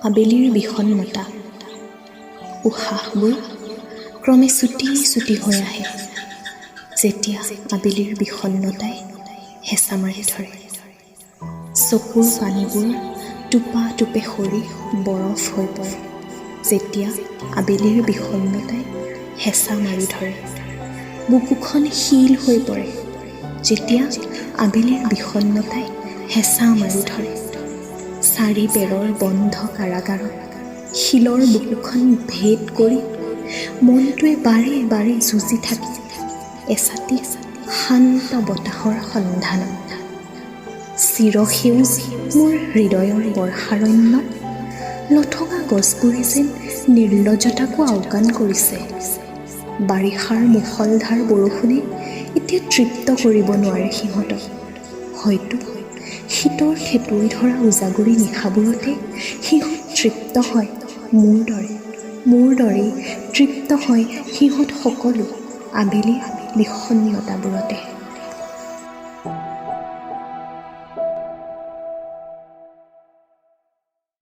আবেলিৰ বিষণ্ণতা। উশাহবোৰ ক্ৰমে চুটি চুটি হৈ আহে যেতিয়া আবেলিৰ বিষণ্ণতাই হেঁচা মাৰি ধৰে। চকুৰ পানীবোৰ টোপা টোপে সৰি বৰফ হৈ পৰে যেতিয়া আবেলিৰ বিষণ্ণতাই হেঁচা মাৰি ধৰে। বুকুখন শিল হৈ পৰে যেতিয়া আবেলিৰ বিষণ্ণতাই হেঁচা মাৰি ধৰে। চাৰি বেৰৰ বন্ধ কাৰাগাৰত শিলৰ বুকুখন ভেদ কৰি মনটোৱে বাৰে বাৰে যুঁজি থাকে এচাটি শান্ত বতাহৰ সন্ধানত। চিৰসেউজ মোৰ হৃদয়ৰ বৰ্ষাৰণ্যত লঠঙা গছবোৰে যেন নিৰ্লজ্জতাকো আওকাণ কৰিছে। বাৰিষাৰ মুষলধাৰ বৰষুণে এতিয়া তৃপ্ত কৰিব নোৱাৰে সিহঁতক। হয়তো শীতৰ ঠেঁটুৱৈ ধৰা উজাগৰী নিশাবোৰতে সিহঁত তৃপ্ত হয় মোৰ দৰে, মোৰ দৰেই তৃপ্ত হয় সিহঁত সকলো আবেলিৰ বিষণ্ণতাবোৰতে।